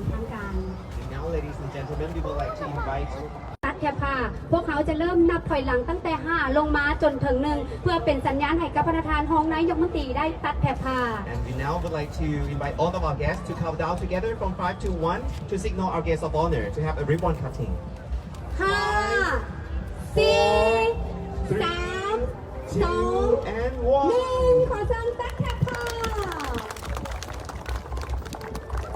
ທາງການ. And now, ladies and gentlemen, we would like to invite ຕັດແຖບຜ້າ. ພວກເຮົາຈະເລີ່ມນັບຖອຍຫຼັງຕັ້ງແຕ່ຫ້າລົງມາຈົນເຖິງໜຶ່ງ ເພື່ອເປັນສັນຍານໃຫ້ກັບພະນະທ່ານຮອງນາຍົກມະນຕີໄດ້ຕັດແຖບຜ້າ. And we now would like to invite all of our guests to count down together from five to one to signal our guest of honor to have a ribbon cutting. ຫ້າ ສີ່ ສາມ ສອງ ໜຶ່ງ ຂໍເຊີນຕັດແຖບຜ້າ.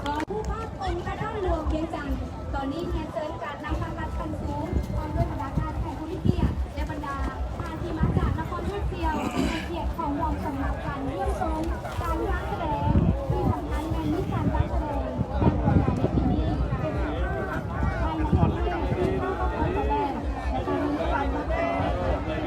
ຂໍຮູບພາບອົງພະທາດຫຼວງວຽງຈັນ. ຕອນນີ້ຮຽນເຊີນການນຳພັກລັດຂັ້ນສູງ ພ້ອມດ້ວຍບັນດາທ່ານແຂກຜູ້ມີກຽດ ແລະ ບັນດາທ່ານທີ່ມາຈາກນະຄອນທ່ອງທ່ຽວ ໃຫ້ກຽດເຂົ້າຮ່ວມຊົມຮັບການຢ້ຽມຊົມການວາງສະແດງ ທີ່ສຳຄັນແມ່ນມີການວາງສະແດງຢ່າງຫຼວງຫຼາຍໃນປີນີ້ ເປັນເຈົ້າພາບພາຍໃນປະເທດ ເປັນພາບປະກອບສະແດງ ແລະ ການມີການວາງແຜນ ຄັກເລີຍ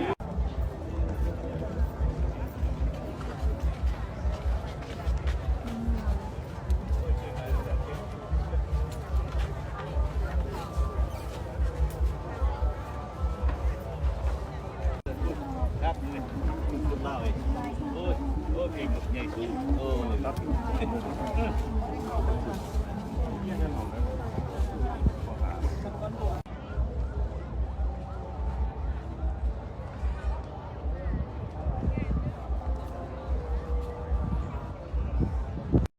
ສຸດລາວເອີຍ ໂອ້ຍ ໂອ້ຍ ເພງບັກໃຫຍ່ສູງ ໂອ້ຍ ຄັກ.